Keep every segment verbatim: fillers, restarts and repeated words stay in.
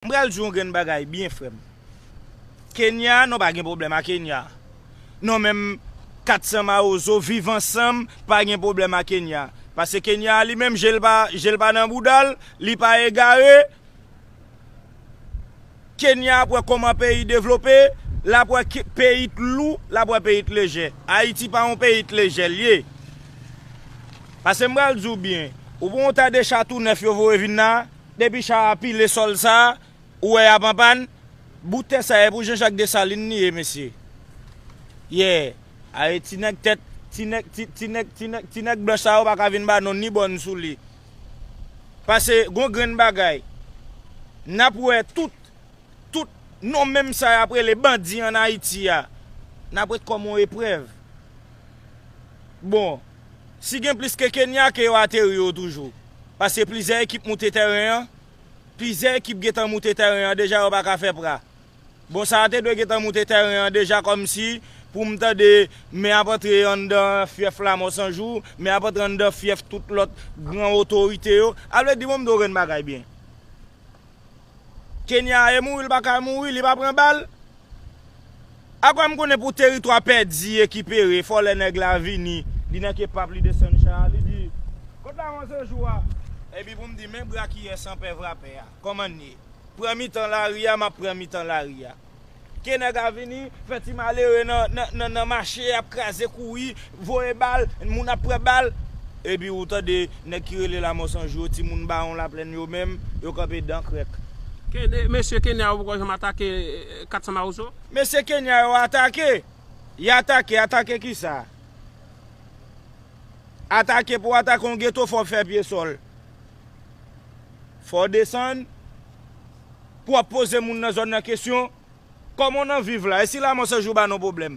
M pral di w yon grenn bagay byen, frè m. Kenya, nou pa gen pwoblèm a Kenya. Nou menm, kat san Mawozo, viv ansanm, pa gen pwoblèm a Kenya. Paske Kenya, li menm, je l pa, je l pa nan bouda l, li pa egare. Kenya ap wè kòman peyi devlope, l ap wè ke-, peyi t lou, l ap wè peyi t lejè. Ayiti pa yon peyi t lejè l ye. Paske m pral di w byen, ou pran yon ta de cha tou nèf yo voye vin la, depi cha a pile sòl sa a, ou wè y ap anpàn, bout tè sa a e pou Jean Jacques Dessalines li ye, mesye. Yeah. Aye, ti nèg tèt, ti nèg, ti, ti nèg, ti nèg, ti nèg blanch sa yo pa ka vin ba nou ni bòn sou li. Paske gon grenn bagay. N ap wè tout, tout non menm sa y ap rele bandi ann Ayiti a. N ap ret kòm yon eprèv. Bon, si gen plis ke Kenya, ke yo ateri yo toujou. Paske plizyè ekip moute tèren an, plizyè ekip gentan moute tèren an deja, yo pa ka fè pra. Bon, sa a te dwe gentan moute tèren an deja kòmsi pou m tande men ap antre anndan fyèf Lamò San Jou, men ap antre anndan fyèf tout lòt gran otorite yo. A vle di, bon, m di w grenn bagay byen. Kenya e mouri, li pa ka mouri, li pa pran bal. Akwè m konnen pou teritwa pèdi, ekipere, fò lè nèg la vini, li nan kepap, li desann cha a, li di, "Kot Lamò San Jou a?" Epi pou m di, "Men brakiyè san pè vrapè a, kòman n ye?" Pran mitan lari a, m ap pran mitan lari a. Ke nèg a vini, fè ti malere nan, nan, nan, nan mache, ap kraze kouri, voye bal, moun ap pran bal. Epi ou tande nèg ki rele Lamò San Jou yo, timoun Bawon Laplèn yo menm, yo kanpe dan krèk. Kenya, mesye Kenya yo poko janm atake, eh, kat san Mawozo? Mesye Kenya yo atake. Y atake, atake kisa? Atake pou atake yon geto, fò w fè pye sòl. Fò w desann pou w ap poze moun nan zòn nan kesyon, kòman w nan viv la? E si Lamò San Jou ba nou pwoblèm?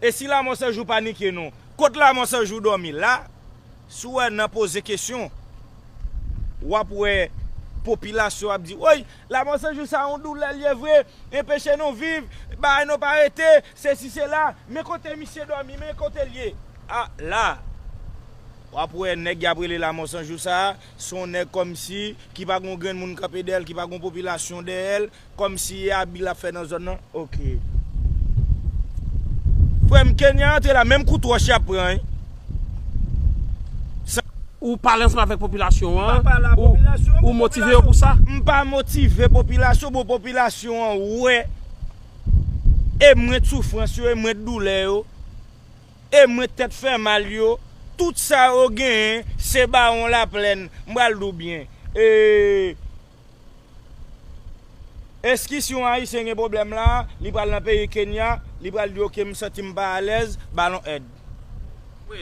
E si Lamò San Jou panike nou? Kot Lamò San Jou dòmi? La, si w wè nan poze kesyon, w ap wè popilasyon ap di, "Woy, Lamò San Jou sa yon doulè l ye vre, enpeche nou viv, bagay nou pa rete, sesi sela, men kote misye dòmi, men kote l ye." A, la, w ap wè nèg y ap rele Lamò San Jou sa a, se yon nèg kòmsi ki pa gen yon grenn moun kanpe dèyè l, ki pa gen yon popilasyon dèyè l, kòmsi e abi l ap fè nan zòn nan. Oke. Frè m, Kenya antre la, menm kout wòch y ap pran, wi. Ou pale ansanm avèk popilasyon an, ou, ou motive yo pou sa? M pa motive popilasyon, bon, popilasyon an wè e mwen soufrans yo, e mwen doulè yo, e mwen tèt fè mal yo, tout sa yo genyen, se Bawon Laplèn, m pral di w byen. E Eski si yon Ayisyen gen pwoblèm la, li pral nan peyi Kenya, li pral di, "Oke, m santi m pa alèz, ba l yon èd." Wi,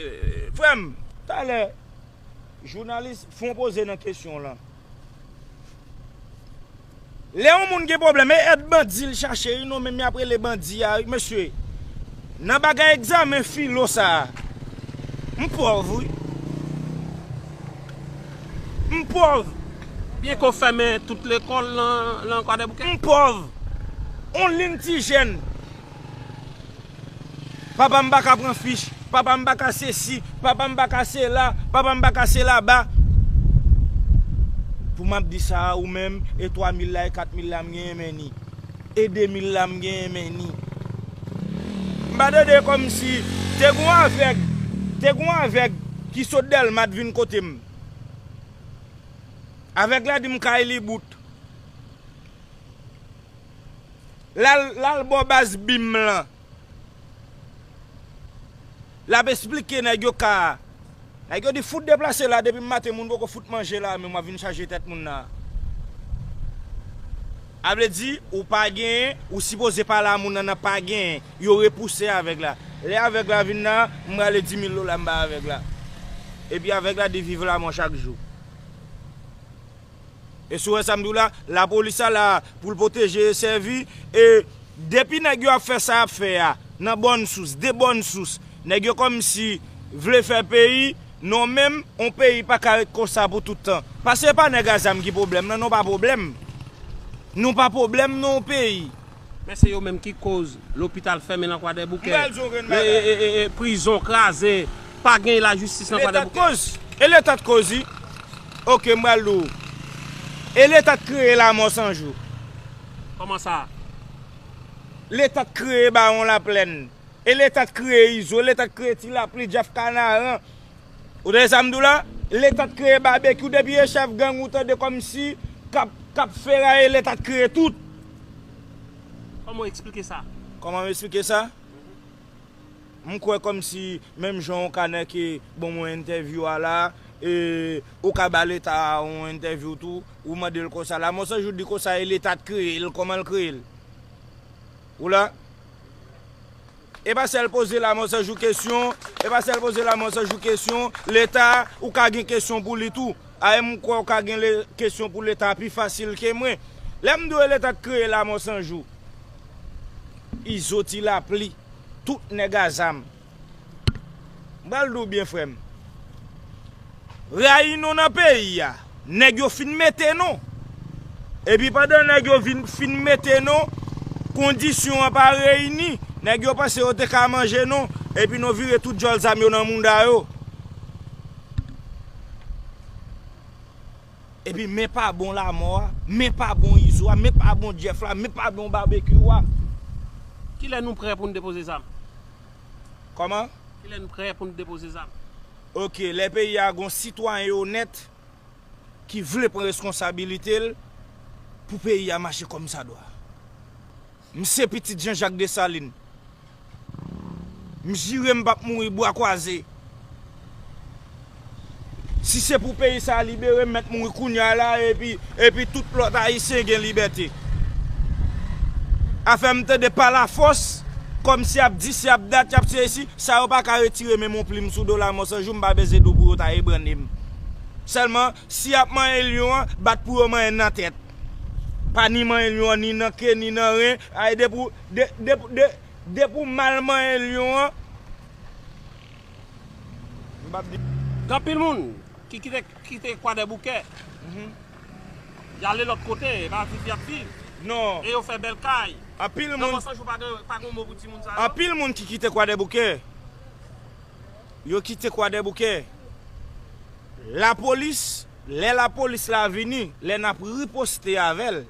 frè m, talè, jounalis fè yon poze nan kesyon w lan. Lè yon moun gen pwoblèm, e èd bandi l chache, wi, non, menm y ap rele bandi a, wi, mesye. Nan bagay egzamen filo sa a, m pòv, wi. M pòv. Byen ke w fèmen tout lekòl lan, lan Kwadèboukè? M pòv. On liy ti jèn. Papa m pa ka pran fich. Papa m pa ka sesi. Papa m pa ka sela. Papa m pa ka sela ba. Pou m ap di sa a, ou menm, e twa mil la, e kat mil la, m genyen men ni. E de mil la, m genyen men ni. M pa tande kòmsi te gon avèg, te gon avèg ki sot Dèlma t vin kote m. Avèg la di m kay li bout. L al, l al bò baz bim lan. L ap esplike nèg yo ka a. Nèg yo di, "Fout deplase la, depi maten moun poko fout manje la, men w ap vin chaje tèt moun nan." A vle di, ou pa genyen, ou sipoze pale a moun nan nan pa genyen. Yo repouse avèg la. Lè avèg la vin la, m rale di mil dola m ba avèg la. Epi avèg la di, "Viv lanmò chak jou." E si w wè sa m di w la, lapolis la la pou l pwoteje e sèvi. E depi nèg yo ap fè sa y ap fè a, nan bòn sous, de bòn sous, nèg yo kòmsi vle fè peyi, non, menm, on peyi pa ka ret konsa pou tout tan. Paske e pa nèg a zam ki pwoblèm nan, nou pa pwoblèm. Nou pa pwoblèm nan on peyi. Men se yo menm ki koz lopital fèmen nan Kwadèboukè. M pral di w yon grenn bagay. E, e, e, e, prizon kraze. Pa gen lajistis nan Kwadèboukè. Leta t koz. E Leta t koz, wi. Oke, m pral di w. E Leta k kreye Lamò San Jou. Kòman sa? Leta k kreye Bawon Laplèn. E Leta k kreye Izo, Leta k kreye Ti Lapli, Jeff Kanaran. Ou tande sa m di w la? Leta k kreye Babekyou, depi e chèf gang ou tande kòmsi k ap, k ap feraye, Leta k kreye tout. Kòman w eksplike sa? Kòman m eksplike sa? M kwè kòmsi menm jan w ka nèke ban mwen entèvyou a la, e, ou ka ba Leta yon entèvyou tou, ou mande l konsa. Lamò San Jou di konsa e Leta t kreye l, kòman l kreye l? Ou la? E pa sèl poze Lamò San Jou kesyon, e pa sèl poze Lamò San Jou kesyon, Leta, ou ka gen kesyon pou li tou. A, e m kwè w ka gen le, kesyon pou Leta pi fasil ke mwen. Lè m di w e Leta k kreye Lamò San Jou, Izo, Ti Lapli, tout nèg a zam. M pral di w byen, frè m. Rayi nou nan peyi a, nèg yo fin mete nou. Epi pandan nèg yo vin, fin mete nou, kondisyon an pa reyini, nèg yo panse yo te ka manje nou, epi nou vire tout djòl zam yo nan mounda yo. Epi men pa bon Lamò a, men pa bon Izo a, men pa bon Jeff la, men pa bon Babekyou a. Kilè nou prè pou n depoze zam? Kòman? Kilè n prè pou n depoze zam? Oke, lè peyi a gon sitwayen onèt ki vle pran reskonsabilite l pou peyi a mache kòmsadwa. M se pitit Jean Jacques Dessalines. M jire m p ap mouri bwa kwaze. Si se pou peyi sa a libere, m mèt mouri kounye a la, epi, epi tout lòt Ayisyen gen libète. Afè m tande pa lafòs, kòmsi y ap di, si y ap dat, y ap se isi, sa yo pa ka retire menm yon plim sou do Lamò San Jou, m pa bezwen di w pou yo ta ebranne m. Sèlman, si y ap manyen lyon an, bat pou yo manyen nan tèt. Pa ni manyen lyon an, ni nan ke, ni nan ren. Ay, depi w, de, de, de, depi w mal manyen lyon an, m p ap di. Gen anpil moun ki kite, kite Kwadèboukè. Mhm. Y ale lòt kote, e pa viv y ap viv. Non. E yo fè bèl kay. Anpil moun, Lamò San Jou pa gen, pa gen mo pou timoun sa yo. Anpil moun ki kite Kwadèboukè. Yo kite Kwadèboukè. Lapolis, lè lapolis la vini, lè n ap riposte avè l,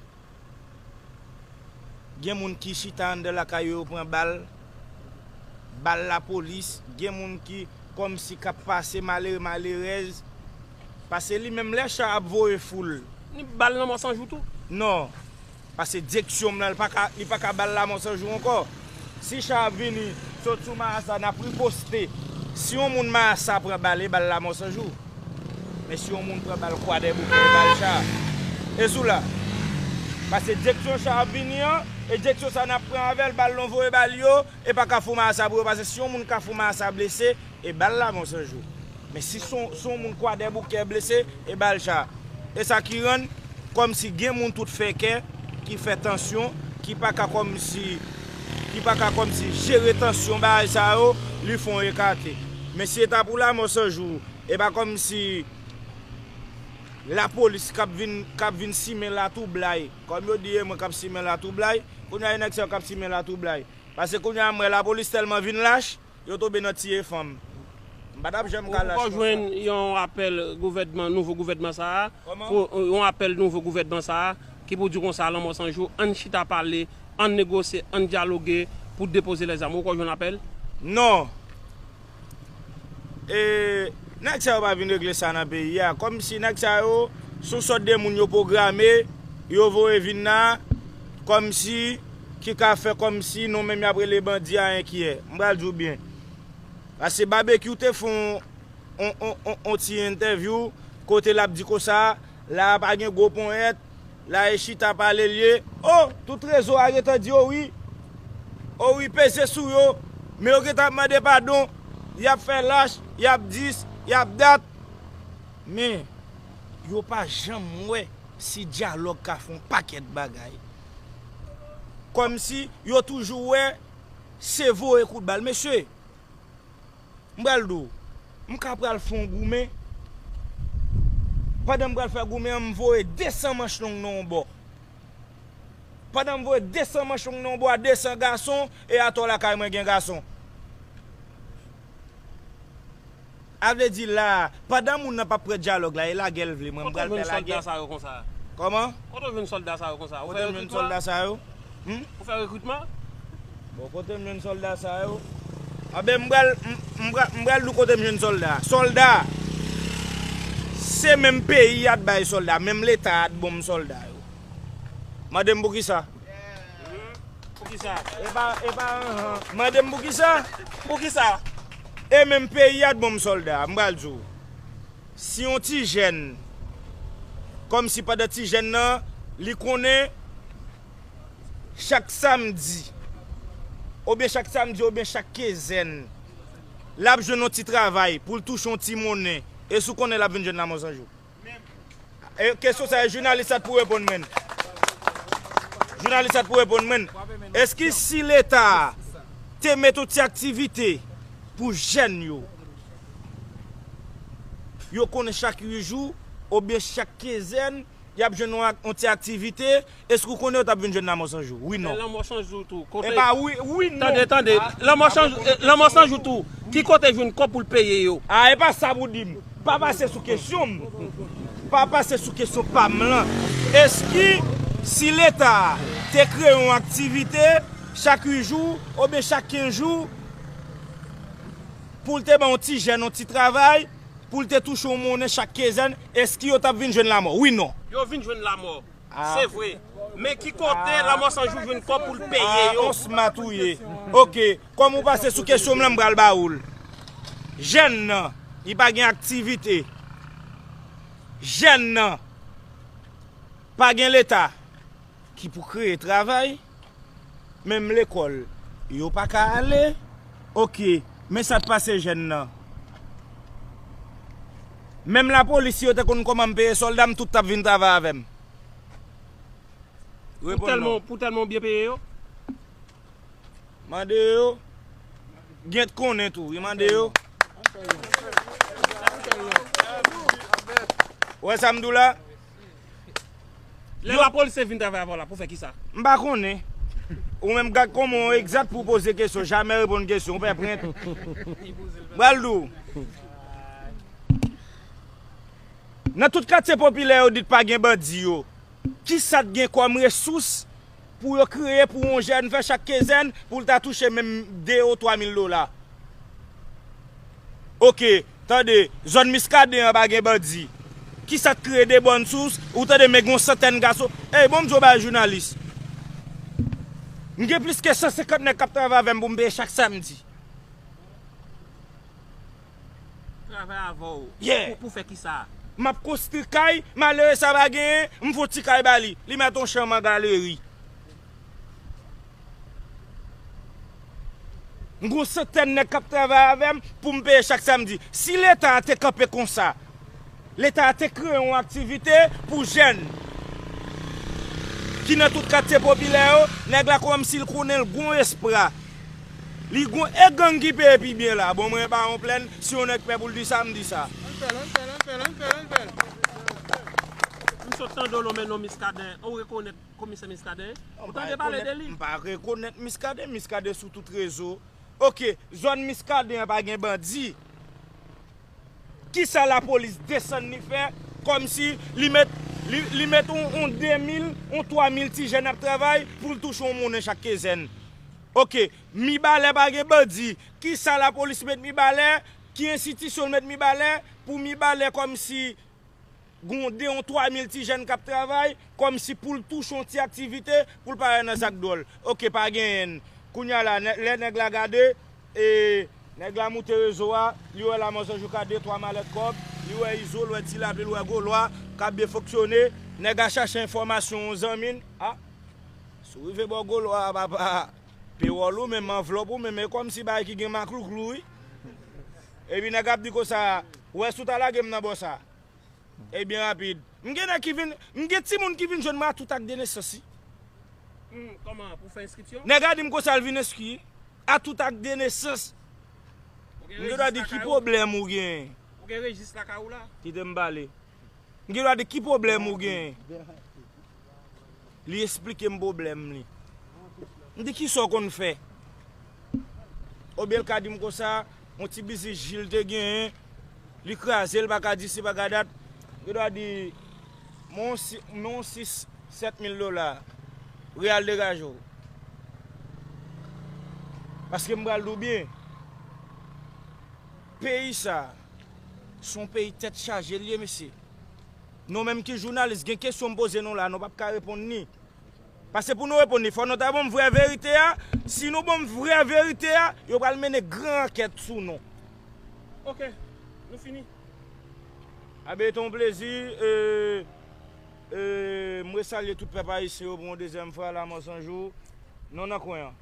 gen moun ki chita anndan lakay yo, yo pran bal, bal lapolis, gen moun ki kòmsi k ap pase, malere, malerèz, pase li menm lè cha ap voye foul. Ni bal Lamò San Jou tou? Non. Paske direksyon m nan, li pa ka, li pa ka ba l Lamò San Jou ankò. Si cha ap vini sot sou Marasa, n ap riposte. Si yon moun Marasa pran bal, e ba l Lamò San Jou. Men si yon moun pran bal Kwadèboukè, e ba l cha. E sou la. Paske direksyon cha ap vini an, e direksyon sa n ap pran avè l, bal nou voye ba l yo, e pa Kafou Marasa pou yo pase. Si yon moun Kafou Marasa blese, e ba l Lamò San Jou. Men si son, son moun Kwadèboukè blese, e ba l cha. E sa ki rann kòmsi gen moun tout fè kè ki fè tansyon, ki pa ka kòmsi, ki pa ka kòmsi jere tansyon bagay sa yo, li fè yon ekate. Men si e ta pou Lamò San Jou, e pa kòmsi lapolis k ap vin, k ap vin simen latwoublay. Kòm yo di e mwen k ap simen latwoublay, kounye a e nèg sa yo k ap simen latwoublay. Paske kounye a m wè lapolis tèlman vin lach, yo tonbe nan tiye fanm. M pa t ap janm ka lach konsa. Ou poko jwenn yon apèl gouvènman, nouvo gouvènman sa a? Kòman? Pou, yon apèl nouvo gouvènman sa a, ki pou di konsa, Lanmò San Jou, ann chita pale, ann negosye, ann dyaloge pou depoze lèzam. Ou poko jwenn apèl? Non. E, nèg sa yo pa vin regle sa nan peyi a. Kòmsi nèg sa yo, se yon sòt de moun yo pwograme, yo voye vin la, kòmsi, ki ka fè kòmsi nou menm y ap rele bandi a enkyè. M pral di w byen. Paske Babekyou te fè yon, yon, yon, yon, yon ti entèvyou kote l ap di konsa, la a pa gen gwo ponyèt, la e chita pale l ye. O, tout rezo a gentan di o wi. O wi, peze sou yo. Men yo gentan ap mande padon. Y ap fè lach, y ap dis, y ap dat. Men, yo pa janm wè si dyalòg ka fè yon pakèt bagay. Kòmsi yo toujou wè se voye kout bal. Mesye, m pral di w, m ka pral fè yon goumen. Pandan m pral fè goumen an, m voye de san manch long nan yon bò. Pandan m voye de san manch long nan yon bò a de san gason, e atò lakay mwen gen gason. A vle di la, pandan moun nan p ap pran dyalòg la, e lagè l vle, mwen m pral fè lagè. Kote w jwenn sòlda sa yo konsa? Kòman? Kote w jwenn sòlda sa yo konsa? Ou fè rekritman? Kote m jwenn sòlda sa yo? Hmm? Ou fè rekritman? Bon, kote m jwenn sòlda sa yo? Anben, m pral, m, m pral, m pral di w kote m jwenn sòlda. Sòlda, se menm peyi a t bay sòlda, menm Leta a t ban m sòlda yo. Mande m poukisa? Poukisa? E pa, e pa, anhan. Mande m poukisa? Poukisa? E menm peyi a t ban m sòlda, m pral di w. Si yon ti jèn, kòmsi pandan ti jèn nan, li konnen chak samdi, oubyen chak samdi, oubyen chak kenzèn, l ap jwenn yon ti travay pou l touche yon ti monnen, èske w konnen l ap vin jwenn Lanmò San Jou? E kesyon sa, e jounalis la t pou reponn mwen. Jounalis la t pou reponn mwen. Èske si Leta a te met yon ti aktivite pou jèn yo, yo konnen chak uit jou, oubyen chak kenzèn, y ap jwenn yon ak-, yon ti aktivite, èske w konnen yo t ap vin jwenn Lanmò San Jou? Wi, non. Lanmò San Jou tou. Kote... Epa, wi, wi, non. Tande, tande. Lanmò San Jou, eh, Lanmò San Jou tou. Ki kote jwenn kòb pou l peye yo? A, e pa sa pou di m. Pa pase sou kesyon m. Pa pase sou kesyon pa m lan. Èske si Leta a te kreye yon aktivite chak uit jou, oubyen chak kenz jou, pou l te ban yon ti jèn yon ti travay, pou l te touche yon monnen chak kenzèn, èske yo t ap vin jwenn Lanmò? Wi, non. Yo vin jwenn Lanmò. Ah. Se vre. Men ki kote Lanmò San Jou jwenn kòb pou l peye yo? Ah, on smat ou ye. Oke, kòm ou pase sou kesyon m lan, m pral ba ou l. Jèn nan, li pa gen aktivite. Jèn nan, pa gen Leta ki pou kreye travay. Menm lekòl, yo pa ka ale. Oke, men sa t pase jèn nan. Menm lapolis, si yo te konn kòman m peye sòlda m, tout t ap vin travay avè m. Pou tèlman, pou tèlman w byen peye yo? Mande yo. Gen t konnen tou, wi, mande yo. Ou wè sa m di w la? Lè lapolis te vin travay avè w la, pou fè kisa? M pa konnen. Ou menm gad kòman w egzat pou w poze kesyon, jamè reponn kesyon, ou pè prent. M pral di w. Nan tout katye popilè yo di t pa gen bandi yo. Kisa t gen kòm resous pou yo kreye pou yon jèn fè chak kenzèn pou l ta touche menm de ou twa mil dola? Oke, tande, zòn Miskaden an pa gen bandi. Kisa k kreye de bòn sous? Ou tande, men gen yon santèn gason. Ey, bon, m di w bagay, jounalis. M gen plis ke san senkant nèg k ap travay avè m pou m peye chak samdi. Travay avè w. Yeah. Pou, pou fè kisa? M ap konstwi kay, malere sa pa genyen, m fè yon ti kay ba li. Li mèt yon chanm an galeri. M gon santèn nèg k ap travay avè m pou m peye chak samdi. Si Leta a te kanpe konsa, Leta a te kreye yon aktivite pou jèn ki nan tout katye popilè yo, nèg la kòmsi l konnen l gon espwa. Li gon e gang ki peye pi byen la. Bon, mwen pa yon plèn, si yon nèg pè pou l di sa, m di sa. Ann fè l, ann fè l, ann fè l, ann fè l, ann fè l. M sot tande w lonmen non Miskaden. Ou rekonèt Komisè Miskaden? Ou tande pale de li? M pa rekonèt Miskaden, Miskaden sou tout rezo. Oke, zòn Miskaden an pa gen bandi. Kisa lapolis desann li fè? Kòmsi li met, li, li met on, on de mil, on twa mil ti jèn ap travay pou l touche on monnen chak kenzèn. Oke, Mibalè pa gen bandi. Kisa lapolis met Mibalè? Ki enstitisyon l met Mibalè pou Mibalè kòmsi gon de, on twa mil ti jèn k ap travay, kòmsi pou l touche yon ti aktivite, pou l pa wè nan zak dwòl. Oke, pa genyen. Kounye a la, nè-, lè nèg la gade, e, nèg la moute rezo a, li wè Lanmò San Jou ka de twa malèt kòb, li wè Izo, l wè Ti Lapli, l wè Golwa, k ap byen fonksyone, nèg la chache enfòmasyon yon zanmi l. A, si w rive bò Golwa a, papa, pewòl ou menm, anvlòp ou menm, e kòmsi bagay ki gen maklouklou, wi. Epi nèg ap di konsa, ou wè si w ta lage m nan bò sa. E byen rapid. M gen nèg ki vin, m gen timoun ki vin jwenn mwen a tout ak de nesans, wi. Hmm, kòman, pou fè enskripsyon? Nèg la di m konsa l vin enskri a tout ak de nesans. M gen dwa di ki pwoblèm ou genyen? Ou gen rejis lakay ou la? Kite m pale. M gen dwa di ki pwoblèm ou genyen? Li esplike m pwoblèm li. M di, "Kisa w konn fè?" Oubyen l ka di m konsa, yon ti biznis Jil te genyen, li kraze, l pa ka di si, pa ka dat. M gen dwa di, Men yon si- men yon sis, sèt mil dola, reyal degaje w. Paske m pral di w byen, peyi sa, se yon peyi tèt chaje l ye, mesye. Nou menm ki jounalis, gen kesyon m poze nou la, nou p ap ka reponn li. Paske pou nou reponn li, fò nou ta ban m vrè verite a. Si nou ban m vrè verite a, yo pral mennen gran ankèt sou nou. Ok, nou fini. Abe, te yon plezi. E, e, mwen salye tout pèp ayisyen yo pou yon dezyèm fwa la, mwen sanjou. Nou nan kwen an.